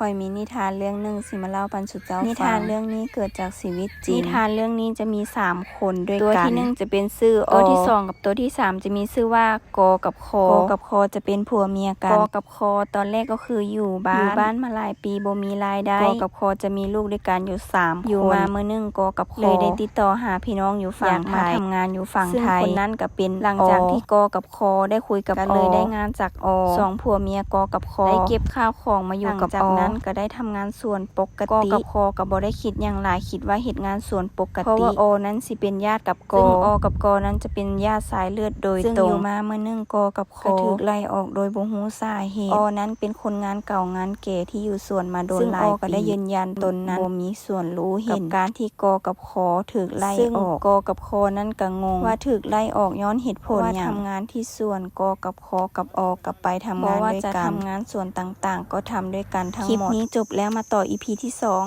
ຂ້ອຍມີນິທານເລື່ອງໜຶ່ງຊິມາເລົ່າປັນສູ່ເຈົ້າຟັງ. ນິທານເລື່ອງນີ້ເກີດຈາກຊີວິດຈິງ. ນິທານເລື່ອງນີ້ຈະມີສາມຄົນດ້ວຍກັນ. ຕົວທີໜຶ່ງຈະເປັນຊື່ ອໍ ຕົວທີສອງກັບຕົວທີສາມຈະມີຊື່ວ່າ ກ ກັບ ຄ ກ ກັບ ຄ ຈະເປັນຜົວເມຍກັນ. ກ ກັບ ຄ ຕອນແລກກໍຄືຢູ່ບ້ານ ຢູ່ບ້ານມາຫຼາຍປີບໍ່ມີລາຍໄດ້. ກ ກັບ ຄ ຈະມີລູກດ້ວຍກັນຢູ່ສາມຄົນ. ຢູ່ມາມື້ໜຶ່ງ ກ ກັບ ຄ ເລີຍໄດ້ຕິດຕໍ່ຫາພີ່ນ້ອງຢູ່ຝັ່ງໄທ ຢາກມາທຳງານຢູ່ຝັ່ງໄທ ຊຶ່ງຄົນນັ້ນກໍເປັນ ຫຼັງຈາກທີ່ ອໍ ກ ກັບ ຄ ໄດ້ຄຸຍກັບ ອໍ ກໍເລີຍໄດ້ງານຈາກ ອໍ ສອງຜົວເມຍ ກ ກັບ ຄ ໄດ້ເກັບຂ້າວຂອງມາຢູ່ກັບ ອໍ ຫຼັງຈາກນັ້ນກໍໄດ້ທຳງານສວນປົກກະຕິ. ກ ກັບ ຄ ກໍບໍ່ໄດ້ຄິດຫຍັງຫຼາຍ ຄິດວ່າເຮັດງານສວນປົກກະຕິ ເພາະວ່າ ອໍ ນັ້ນຊິເປັນຍາດກັບ ກໍ ຊຶ່ງ ອໍ ກັບ ກໍ ນັ້ນຈະເປັນຍາດຊາຍເລືອດໂດຍ ຊຶ່ງ ຕົງ. ຢູ່ມາມື້ໜຶ່ງ ກ ກັບ ຄ ກໍຖືກໄລ່ອອກໂດຍບໍ່ຮູ້ສາເຫດ. ອໍ ນັ້ນເປັນຄົນງານເກົ່າງານແກ່ທີ່ຢູ່ສວນມາດົນຫຼາຍປີ ຊຶ່ງ ອໍ ກໍໄດ້ຢືນຢັນຕົນນັ້ນ ບໍ່ມີສ່ວນຮູ້ເຫັນກັບການທີ່ ກ ກັບ ຄ ຖືກໄລ່ອອກ ຊຶ່ງ ກ ກັບ ຄ ນັ້ນກໍງົງວ່າຖືກໄລ່ອອກຍ້ອນເຫດຜົນຫຍັງ ເພາະວ່າທຳງານທີ່ສວນ ກ ກັບ ຄ ກັບ ອໍ ກໍໄປທຳງານດ້ວຍກັນ ບໍ່ວ່າຈະທຳງານສວນຕ່າງໆກໍທຳດ້ວຍກັນທັງໝົດ. ຄລິບນີ້ຈົບແລ້ວ ມາຕໍ່ ອີພີ ທີສອງ.